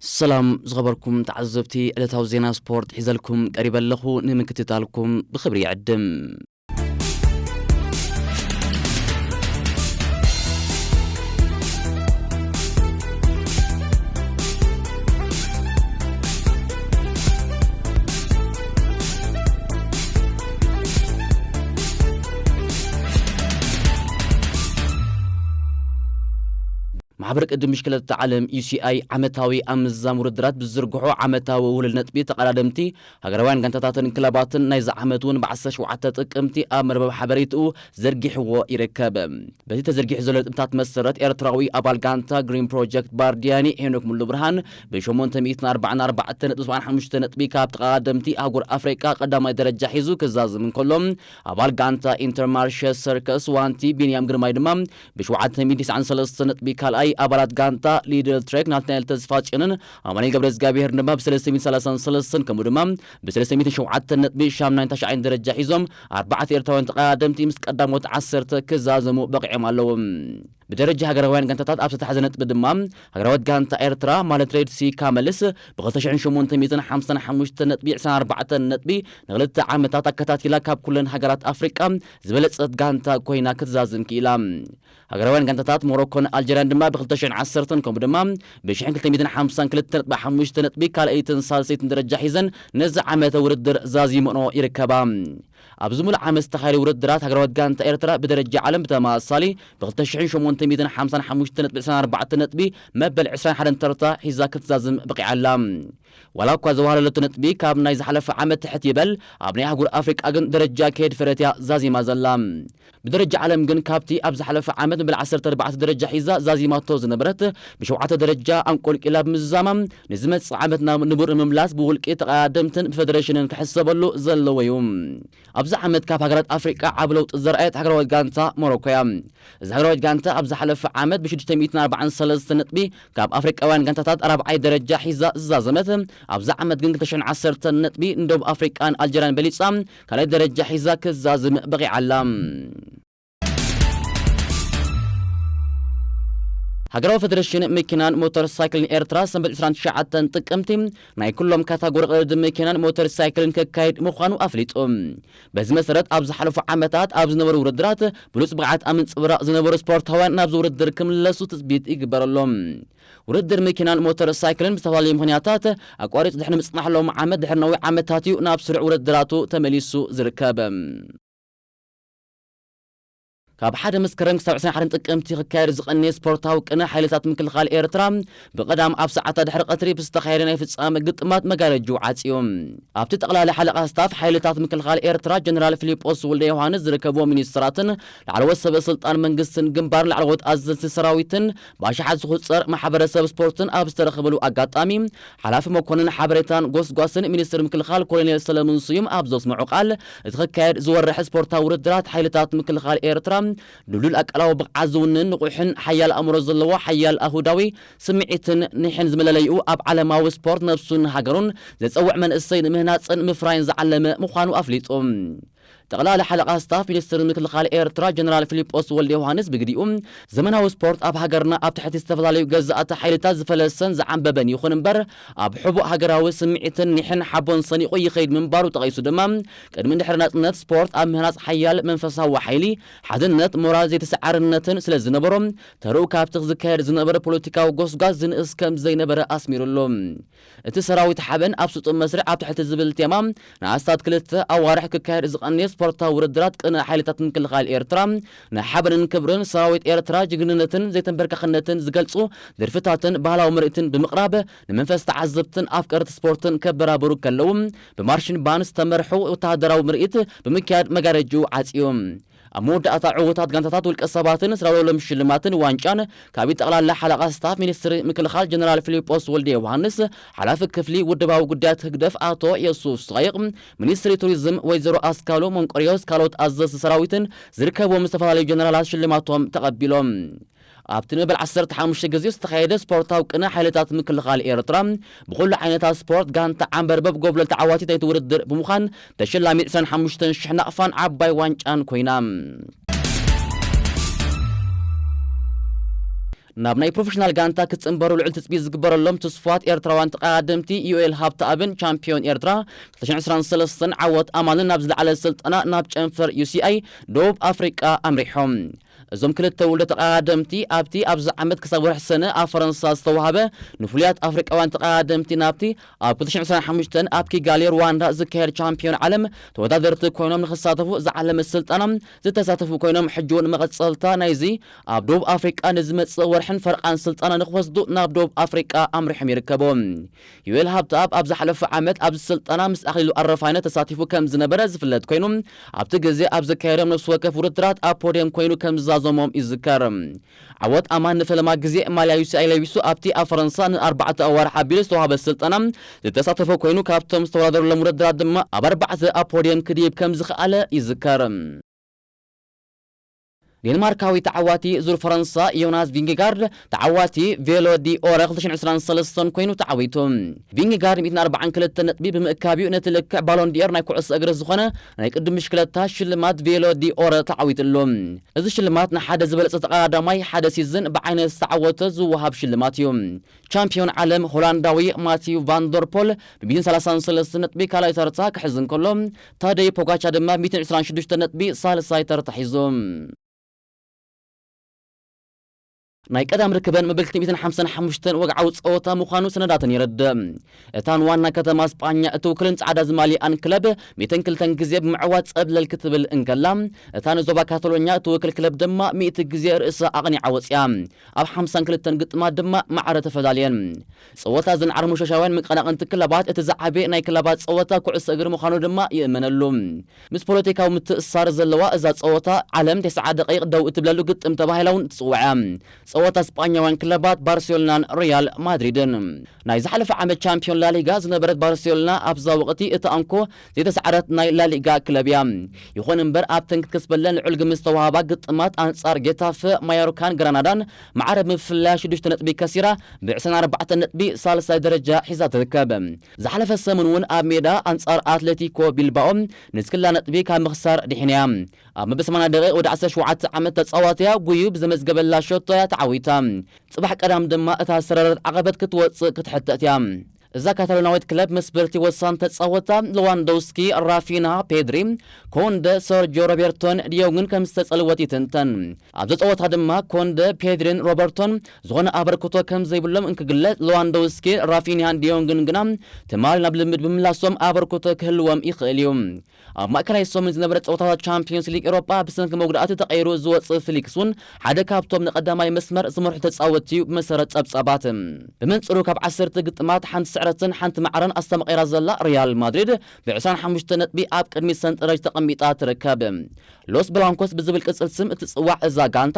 ሰላም ዝኸበርኩም ተዓዘብቲ፣ ዕለታዊ ዜና ስፖርት ሒዘልኩም ቀሪበ ኣለኹ። ንምክትታልኩም ብኽብሪ ይዕድም። ማሕበር ቅድም ብሽክለታ ዓለም፣ ዩ ሲ ኣይ፣ ዓመታዊ ኣብ ምዝዛም ውድድራት ብዝዝርግሖ ዓመታዊ ውህሉል ነጥቢ ተቐዳደምቲ፣ ሃገራውያን ጋንታታትን ክለባትን ናይዚ ዓመት እውን ብ ዓሰርተ ሸውዓተ ጥቅምቲ ኣብ መርበብ ሓበሬትኡ ዘርጊሕዎ ይርከብ። በቲ ተዘርጊሑ ዘሎ ነጥብታት መሰረት፣ ኤርትራዊ ኣባል ጋንታ ግሪን ፕሮጀክት ባርዲያኒ ሄኖክ ሙሉ ብርሃን ብ ሸሞንተ ሚእትን ኣርባዓን ኣርባዕተ ነጥቢ ሰብዓን ሓሙሽተ ነጥቢ ካብ ተቐዳደምቲ ኣህጉር ኣፍሪቃ ቀዳማይ ደረጃ ሒዙ ክዛዝም እንከሎ፣ ኣባል ጋንታ ኢንተርማርሸ ሰርከስ ዋንቲ ቢንያም ግርማይ ድማ ብ ሸውዓተ ሚእትን ትስዓን ሰለስተ ነጥቢ ካልኣይ፣ ኣባላት ጋንታ ሊድል ትሬክ ናትናኤል ተስፋጽዮንን ኣማኑኤል ገብረ እግዚኣብሄር ድማ ብ ሰለስተ ሚእትን ሰላሳን ሰለስተን፣ ከምኡ ድማ ብ ሰለስተ ሚእትን ሸውዓተ ነጥቢ ሻምናይን ታሽዓይን ደረጃ ሒዞም፣ ኣርባዕተ ኤርትራውያን ተቐዳደምቲ ምስ ቀዳሞት ዓሰርተ ክዛዘሙ በቒዖም ኣለዉ። ብደረጃ ሃገራውያን ጋንታታት ኣብ ዝተታሕዘ ነጥቢ ድማ፣ ሃገራዊት ጋንታ ኤርትራ ማለት ሬድ ሲ ካመልስ ብ ክልተ ሽሕን ሸሞንተ ሚእትን ሓምሳን ሓሙሽተ ነጥቢ ዕስራን ኣርባዕተን ነጥቢ ንኽልተ ዓመታት ኣከታቲላ ካብ ኩለን ሃገራት ኣፍሪቃ ዝበለጸት ጋንታ ኮይና ክትዛዝም ክኢላ። ሃገራውያን ጋንታታት ሞሮኮን ኣልጀርያን ድማ ብ ክልተ ሽሕን ዓሰርተን ከምኡ ድማ ብ ሽሕን ክልተ ሚእትን ሓምሳን ክልተ ነጥቢ ሓሙሽተ ነጥቢ ካልኣይትን ሳልሰይትን ደረጃ ሒዘን ነዚ ዓመተ ውድድር ዛዚመኦ ይርከባ። ኣብዚ ሙሉእ ዓመት ዝተኻየደ ውድድራት ሃገራዊት ጋንታ ኤርትራ ብደረጃ ዓለም ብተመሳሳሊ ብ ክልተ ሽሕን ሸሞንተ ሚእትን ሓምሳን ሓሙሽተ ነጥቢ ዕስራን ኣርባዕተን ነጥቢ መበል ዕስራን ሓደን ተርታ ሒዛ ክትዛዝም በቒዓ ኣላ። ዋላ እኳ ዘዋህለለቶ ነጥቢ ካብ ናይ ዝሓለፈ ዓመት ትሕት ይበል፣ ኣብ ናይ ኣህጉር ኣፍሪቃ ግን ደረጃ ከየድፈረት እያ ዛዚማ ዘላ። ብደረጃ ዓለም ግን ካብቲ ኣብ ዝሓለፈ ዓመት መበል ዓሰርተ ኣርባዕተ ደረጃ ሒዛ ዛዚማቶ ዝነበረት ብሸውዓተ ደረጃ ኣንቆልቂላ ብምዝዛማ፣ ንዝመጽእ ዓመት ናብ ንቡር ንምምላስ ብውልቂ ተቐዳደምትን ብፌደሬሽንን ክሕሰበሉ ዘለዎ እዩ። ኣብዚ ዓመት ካብ ሃገራት ኣፍሪቃ ዓቢ ለውጢ ዘርኣየት ሃገራዊት ጋንታ ሞሮኮ እያ። እዛ ሃገራዊት ጋንታ ኣብ ዝሓለፈ ዓመት ብ ሽዱሽተ ሚእትን ኣርባዓን ሰለስተን ነጥቢ ካብ ኣፍሪቃውያን ጋንታታት ራብዓይ ደረጃ ሒዛ ዝዛዘመት፣ ኣብዚ ዓመት ግን ክልተ ሽሕን ዓሰርተን ነጥቢ ንደቡብ ኣፍሪቃን ኣልጀርያን በሊጻ ካልኣይ ደረጃ ሒዛ ክዛዝም በቒዓ ኣላ። ሃገራዊ ፌደሬሽን መኪናን ሞተር ሳይክልን ኤርትራ ሰንበት ዕስራን ትሽዓተን ጥቅምቲ ናይ ኩሎም ካታጎሪ ቅድድም መኪናን ሞተር ሳይክልን ከካይድ ምዃኑ ኣፍሊጡ። በዚ መሰረት፣ ኣብ ዝሓለፉ ዓመታት ኣብ ዝነበሩ ውድድራት ብሉጽ ብቕዓት ኣብ ምንጽብራቕ ዝነበሩ ስፖርታውያን ናብዚ ውድድር ክምለሱ ትጽቢት ይግበረሎም። ውድድር መኪናን ሞተር ሳይክልን ብዝተፈላለዩ ምኽንያታት ኣቋሪጹ ድሕሪ ምጽናሕ፣ ሎም ዓመት ድሕሪ ነዊሕ ዓመታት እዩ ናብ ስሩዕ ውድድራቱ ተመሊሱ ዝርከብ። ካብ ሓደ መስከረም ክሳብ ዕስራን ሓደን ጥቅምቲ ክካየድ ዝቐነየ ስፖርታዊ ቅነ ሓይልታት ምክልኻል ኤርትራ፣ ብቐዳም ኣብ ሰዓታት ድሕሪ ቀትሪ ብዝተኻየደ ናይ ፍጻመ ግጥማት መጋረጅኡ ዓጽዩ። ኣብቲ ጠቕላሊ ሓለቓ ስታፍ ሓይልታት ምክልኻል ኤርትራ ጀነራል ፊሊጶስ ወልደ ዮሃንስ ዝርከብዎ ሚኒስትራትን ላዕለዎት ሰበ ስልጣን መንግስትን ግንባርን ላዕለዎት ኣዘዝቲ ሰራዊትን ብኣሽሓት ዝቑጸር ማሕበረሰብ ስፖርትን ኣብ ዝተረኸበሉ ኣጋጣሚ፣ ሓላፊ መኮንን ሓበሬታን ጎስጓስን ሚኒስትር ምክልኻል ኮሎኔል ሰለሙን ስዩም ኣብ ዘስምዖ ቃል፣ እቲ ክካየድ ዝወርሕ ስፖርታዊ ውድድራት ሓይልታት ምክልኻል ኤርትራ ድልዱል ኣካላዊ ብቕዓት ዝውንን፣ ንቑሕን ሓያል ኣእምሮ ዘለዎ፣ ሓያል ኣሁዳዊ ስምዒትን ኒሕን ዝመለለይኡ፣ ኣብ ዓለማዊ ስፖርት ነብሱን ሃገሩን ዘጸውዕ መንእሰይ ንምህናጽን ምፍራይን ዝዓለመ ምዃኑ ኣፍሊጡ። ጠቕላሊ ሓለቓ ስታፍ ሚኒስትር ምክልኻል ኤርትራ ጀነራል ፊሊጶስ ወልደ ዮሃንስ ብግዲኡ፣ ዘመናዊ ስፖርት ኣብ ሃገርና ኣብ ትሕቲ ዝተፈላለዩ ገዛእቲ ሓይልታት ዝፈለሰን ዝዓንበበን ይኹን እምበር፣ ኣብ ሕቡእ ሃገራዊ ስምዒትን ኒሕን ሓቦን ሰኒቑ ይኸይድ ምንባሩ ጠቒሱ ድማ፣ ቅድሚ ድሕሪ ናጽነት ስፖርት ኣብ ምህናጽ ሓያል መንፈሳዊ ሓይሊ፣ ሓድነት፣ ሞራል ዘይተሰዓርነትን ስለ ዝነበሮ፣ ተርኡ ካብቲ ዝካየድ ዝነበረ ፖለቲካዊ ጎስጓስ ዝንእስ ከም ዘይነበረ ኣስሚሩሉ። እቲ ሰራዊት ሓበን ኣብ ስጡም መስርዕ ኣብ ትሕቲ ዝብል ቴማ ንኣስታት ክልተ ኣዋርሕ ክካየድ ዝቐነየ ስፖርታዊ ውድድራት ቅነ ሓይልታት ምክልኻል ኤርትራ፣ ንሓበንን ክብርን ሰራዊት ኤርትራ፣ ጅግንነትን ዘይተንበርካኽነትን ዝገልጹ ደርፍታትን ባህላዊ ምርኢትን ብምቕራብ፣ ንመንፈስ ተዓዘብትን ኣፍቀርቲ ስፖርትን ከበራብሩ ከለዉ፣ ብማርሽን ባንድ ዝተመርሑ ወተሃደራዊ ምርኢት ብምክያድ መጋረጅኡ ዓጽዩ። ኣብ መወዳእታ ዕዉታት ጋንታታት ውልቀ ሰባትን ዝተዳለወሎም ሽልማትን ዋንጫን ካብ ጠቕላላ ሓለቓ ስታፍ ሚኒስትሪ ምክልኻል ጀነራል ፊሊጶስ ወልደ ዮሃንስ፣ ሓላፊ ክፍሊ ውድባዊ ጉዳያት ህግደፍ ኣቶ የሱፍ ሳይቕ፣ ሚኒስትሪ ቱሪዝም ወይዘሮ ኣስካሉ መንቆርዮስ፣ ካልኦት ኣዘዝቲ ሰራዊትን ዝርከብዎም ዝተፈላለዩ ጀነራላት ሽልማቶም ተቐቢሎም። ኣብቲ ንመበል ዓሰርተ ሓሙሽተ ግዜ ዝተኻየደ ስፖርታዊ ቅነ ሓይልታት ምክልኻል ኤርትራ፣ ብኹሉ ዓይነታት ስፖርት ጋንታ ዓንበርበብ ጎብለል ተዓዋቲት ናይቲ ውድድር ብምዃን፣ ተሸላሚት ዕስራን ሓሙሽተን ሽሕ ናቕፋን ዓባይ ዋንጫን ኮይና። ናብ ናይ ፕሮፌሽናል ጋንታ ክጽንበሩ ልዑል ትጽቢት ዝግበረሎም ትስፋት ኤርትራውያን ተቐዳደምቲ ዩኤል ሃብተኣብን ቻምፒዮን ኤርትራ ክልተ ሽሕን ዕስራን ሰለስተን ዓወት ኣማንን ናብ ዝለዓለ ስልጠና ናብ ጨንፈር ዩ ሲ ኣይ ደቡብ ኣፍሪቃ ኣምሪሖም። እዞም ክልተ ውልደ ተቐዳደምቲ ኣብቲ ኣብዚ ዓመት ክሳብ ወርሒ ሰነ ኣብ ፈረንሳ ዝተዋህበ ንፍሉያት ኣፍሪቃውያን ተቐዳደምቲ ናብቲ ኣብ ክልተ ሽሕን ዕስራን ሓሙሽተን ኣብ ኪጋሊ ሩዋንዳ ዝካየድ ቻምፒዮን ዓለም ተወዳደርቲ ኮይኖም ንክሳተፉ ዝዓለመ ስልጠና ዝተሳተፉ ኮይኖም፣ ሕጂ እውን መቐጸልታ ናይዚ ኣብ ደቡብ ኣፍሪቃ ንዝመጽእ ወርሕን ፈረቓን ስልጠና ንክወስዱ ናብ ደቡብ ኣፍሪቃ ኣምሪሖም ይርከቡ። ዩኤል ሃብተኣብ ኣብ ዝሓለፈ ዓመት ኣብዚ ስልጠና ምስ ኣኽሊሉ ኣረፋይነ ተሳቲፉ ከም ዝነበረ ዝፍለጥ ኮይኑ፣ ኣብቲ ግዜ ኣብ ዘካየዶም ነፍሲ ወከፍ ውድድራት ኣብ ፖድየም ኮይኑ ከም ዝዛዘሞም ይዝከር። ዓወት ኣማን ንፈለማ ግዜ ማልያ ዩ ሲ ኣይ ለቢሱ ኣብቲ ኣብ ፈረንሳ ንኣርባዕተ ኣዋርሕ ኣቢሉ ዝተዋህበ ስልጠና ዝተሳተፈ ኮይኑ፣ ካብቶም ዝተወዳደሩሎም ውድድራት ድማ ኣብ ኣርባዕተ ኣብ ፖድየም ክድይብ ከም ዝኸኣለ ይዝከር። ዴንማርካዊ ተዓዋቲ ዙር ፈረንሳ ዮናስ ቪንጌጋርድ ተዓዋቲ ቬሎ ዲ ኦረ ክልተ ሽሕን ዕስራን ሰለስተን ኮይኑ ተዓዊቱ። ቪንጌጋርድ ሚእትን ኣርባዓን ክልተን ነጥቢ ብምእካብ እዩ ነቲ ልክዕ ባሎን ዲኦር ናይ ኩዕሶ እግሪ ዝኾነ ናይ ቅድም ብሽክለታ ሽልማት ቬሎ ዲ ኦረ ተዓዊትሉ። እዚ ሽልማት ንሓደ ዝበለጸ ተቐዳዳማይ ሓደ ሲዝን ብዓይነት ዝተዓወተ ዝወሃብ ሽልማት እዩ። ቻምፒዮን ዓለም ሆላንዳዊ ማቲው ቫን ደር ፖል ብ ሚእትን ሰላሳን ሰለስተን ነጥቢ ካልኣይ ተርታ ክሕዝ እንከሎ፣ ታደይ ፖጋቻ ድማ ብ ሚእትን ዕስራን ሽዱሽተን ነጥቢ ሳልሳይ ተርታ ሒዙ። ናይ ቀዳም ርክበን መበል ክልተ ሚእትን ሓምሳን ሓሙሽተን ወግዓዊ ጸወታ ምዃኑ ሰነዳተን የረድእ። እታ ንዋና ከተማ ስጳኛ እትውክልን ጻዕዳ ዝማልያኣን ክለብ ሚእትን ክልተን ግዜ ብምዕዋት ጸብለል ክትብል እንከላ፣ እታ ንዞባ ካታሎኛ እትውክል ክለብ ድማ ሚእቲ ግዜ ርእሳ ኣቕኒዓ ወጺኣ። ኣብ ሓምሳን ክልተን ግጥማት ድማ ማዕረ ተፈላለየን። ጸወታ እዘን ዓርሞሸሻውያን መቀናቐንቲ ክለባት እቲ ዝዓበየ ናይ ክለባት ጸወታ ኩዕሶ እግሪ ምዃኑ ድማ ይእመነሉ። ምስ ፖለቲካዊ ምትእስሳር ዘለዋ እዛ ጸወታ ዓለም ተስዓ ደቂቕ ደው እትብለሉ ግጥም ተባሂላ እውን ትጽዋዕ እያ። ጸወታ ስጳኛውያን ክለባት ባርሴሎናን ሪያል ማድሪድን። ናይ ዝሓለፈ ዓመት ቻምፒዮን ላሊጋ ዝነበረት ባርሴሎና ኣብዛ ወቕቲ እታ እንኮ ዘይተሰዓረት ናይ ላሊጋ ክለብ እያ። ይኹን እምበር ኣብ ተንክትክስ በለን ልዑል ግምት ዝተዋህባ ግጥማት ኣንጻር ጌታፈ፣ ማዮርካን ግራናዳን ማዕረ ብምፍላያ ሽዱሽተ ነጥቢ ከሲራ ብ ዕስራን ኣርባዕተን ነጥቢ ሳልሳይ ደረጃ ሒዛ ትርከብ። ዝሓለፈ ሰሙን እውን ኣብ ሜዳ ኣንጻር ኣትሌቲኮ ቢልባኦ ንስክላ ነጥቢ ካብ ምኽሳር ድሒንያ። ኣብ መበል ሰማንያ ደቂቕ ወዲ ዓሰርተ ሸውዓተ ዓመት ተጻዋትያ ጉዩ ብዘመዝገበላ ሸቶ እያ ተዓዊታ። ጽባሕ ቀዳም ድማ እታ ዝተረረት ዓቐበት ክትወጽእ ክትሕተት እያ። እዛ ካታሎናዊት ክለብ መስበርቲ ወሳን ተጻወታ ሌዋንዶውስኪ፣ ራፊና፣ ፔድሪ፣ ኮንደ፣ ሰርጆ ሮቤርቶን ዲዮንግን ከም ዝተጸልወት ይትንተን። ኣብዚ ጸወታ ድማ ኮንደ፣ ፔድሪን ሮበርቶን ዝኾነ ኣበርክቶ ከም ዘይብሎም እንክግለጽ፣ ሌዋንዶውስኪ፣ ራፊኒያን ዲዮንግን ግና ትማሊ ናብ ልምድ ብምምላሶም ኣበርክቶ ክህልዎም ይኽእል እዩ። ኣብ ማእከላይ ሰሙን ዝነበረ ጸወታታት ቻምፒዮንስ ሊግ ኤሮጳ ብሰንኪ መጉዳእቲ ተቐይሩ ዝወጽእ ፍሊክስ እውን ሓደ ካብቶም ንቐዳማይ መስመር ዝመርሑ ተጻወትቲ እዩ ብመሰረት ጸብጻባት። ብመንጽሩ ካብ ዓሰርተ ግጥማት ሓንቲ ስዕረትን ሓንቲ ማዕረን ኣስተማቒራ ዘላ ሪያል ማድሪድ ብ ዕስራን ሓሙሽተ ነጥቢ ኣብ ቅድሚት ሰንጠረዥ ተቐሚጣ ትርከብ። ሎስ ብላንኮስ ብዝብል ቅጽል ስም እትጽዋዕ እዛ ጋንታ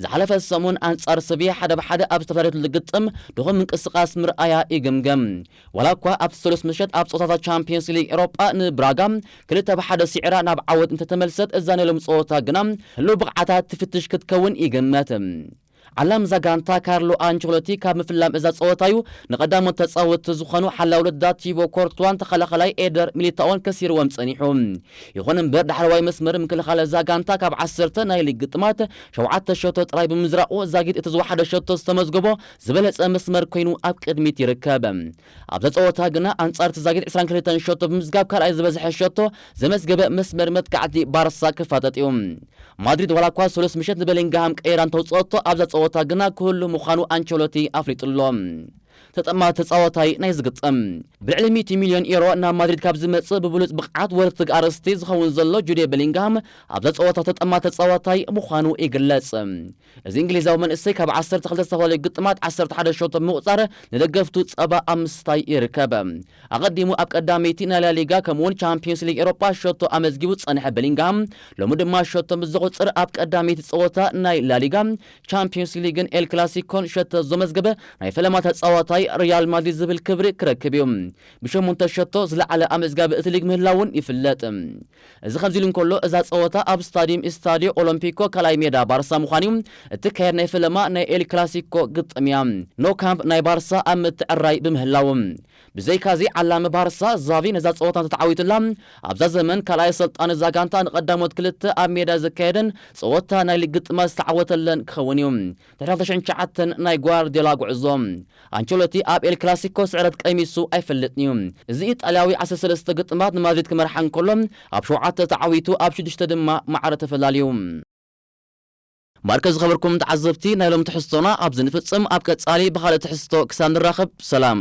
ዝሓለፈ ሰሙን ኣንጻር ሰቪያ ሓደ ብ ሓደ ኣብ ዝተፈረደትሉ ግጥም ድኹም ምንቅስቓስ ምርኣያ ይግምገም። ዋላ እኳ ኣብቲ ሰሉስ ምሸት ኣብ ጸወታታት ቻምፒየንስ ሊግ ኤሮጳ ንብራጋ ክልተ ብ ሓደ ስዒራ ናብ ዓወት እንተተመልሰት፣ እዛ ናይ ሎሚ ጸወታ ግና ህሉው ብቕዓታ ትፍትሽ ክትከውን ይግመት። ዓላም እዛ ጋንታ ካርሎ ኣንቸሎቲ ካብ ምፍላም እዛ ጸወታ እዩ ንቐዳሞት ተጻወትቲ ዝኾኑ ሓላው ልዳ ቲቦ ኮርትዋን ተኸላኸላይ ኤደር ሚሊታኦን ከሲርዎም ጸኒሑ። ይኹን እምበር ዳሕረዋይ መስመር ምክልኻል እዛ ጋንታ ካብ ዓሰርተ ናይ ሊግ ግጥማት ሸውዓተ ሸቶ ጥራይ ብምዝራቑ ዛጊት እቲ ዝወሓደ ሸቶ ዝተመዝገቦ ዝበለጸ መስመር ኮይኑ ኣብ ቅድሚት ይርከብ። ኣብዛ ጸወታ ግና ኣንጻር እቲ ዛጊት ዕስራን ክልተን ሸቶ ብምዝጋብ ካልኣይ ዝበዝሐ ሸቶ ዘመዝገበ መስመር መጥቃዕቲ ባርሳ ክፋጠጥ እዩ። ማድሪድ ዋላ እኳ ሰሉስ ምሸት ንቤሊንግሃም ቀይራ እንተውጽኦቶ ኣብዛ ጸወታ ግና ክህሉ ምዃኑ ኣንቸሎቲ ኣፍሊጡሎ። ተጠማቲ ተጻዋታይ ናይ ዝግጥም ብልዕሊ ሚእቲ ሚልዮን ኤሮ ናብ ማድሪድ ካብ ዝመጽእ ብብሉጽ ብቕዓት ወርትግ ኣርእስቲ ዝኸውን ዘሎ ጁዴ ቤሊንግሃም ኣብዛ ጸወታ ተጠማቲ ተጻዋታይ ምዃኑ ይግለጽ። እዚ እንግሊዛዊ መንእሰይ ካብ ዓሰርተ ክልተ ዝተፈላለዩ ግጥማት ዓሰርተ ሓደ ሸቶ ብምቑጻር ንደገፍቱ ጸባ ኣብ ምስታይ ይርከብ። ኣቐዲሙ ኣብ ቀዳመይቲ ናይ ላሊጋ ከምኡውን ቻምፒዮንስ ሊግ ኤሮጳ ሸቶ ኣመዝጊቡ ዝጸንሐ ቤሊንግሃም ሎሚ ድማ ሸቶ ምስ ዘቑጽር ኣብ ቀዳመይቲ ጸወታ ናይ ላሊጋ፣ ቻምፒዮንስ ሊግን ኤል ክላሲኮን ሸቶ ዘመዝገበ ናይ ፈለማ ተጻዋታይ ተዓዋታይ ሪያል ማድሪድ ዝብል ክብሪ ክረክብ እዩ። ብሸሞንተ ሸቶ ዝለዓለ ኣመዝጋቢ እቲ ሊግ ምህላውን ይፍለጥ። እዚ ከምዚ ኢሉ እንከሎ፣ እዛ ጸወታ ኣብ ስታዲየም ኢስታዲዮ ኦሎምፒኮ ካልኣይ ሜዳ ባርሳ ምዃን እዩ። እትካየድ ናይ ፈለማ ናይ ኤል ክላሲኮ ግጥም እያ። ኖ ካምፕ ናይ ባርሳ ኣብ ምትዕራይ ብምህላው። ብዘይካዚ ዓላሚ ባርሳ ዛቪ ነዛ ጸወታ እንተተዓዊቱላ፣ ኣብዛ ዘመን ካልኣይ ኣሰልጣኒ እዛ ጋንታ ንቐዳሞት ክልተ ኣብ ሜዳ ዘካየደን ጸወታ ናይ ሊግ ግጥማት ዝተዓወተለን ክኸውን እዩ። ድሕሪ ክልተ ሽሕን ትሽዓተን ናይ ጓርዲዮላ ጉዕዞ፣ ኣንቸሎቲ ኣብ ኤል ክላሲኮ ስዕረት ቀሚሱ ኣይፈልጥን እዩ። እዚ ኢጣልያዊ ዓሰርተ ሰለስተ ግጥማት ንማድሪድ ክመርሓ እንከሎ፣ ኣብ ሸውዓተ ተዓዊቱ፣ ኣብ ሽዱሽተ ድማ ማዕረ ተፈላልዩ። ማርከ ዝኸበርኩም ተዓዘብቲ፣ ናይ ሎም ትሕዝቶና ኣብዚ ንፍጽም። ኣብ ቀጻሊ ብኻልእ ትሕዝቶ ክሳብ ንራኸብ፣ ሰላም።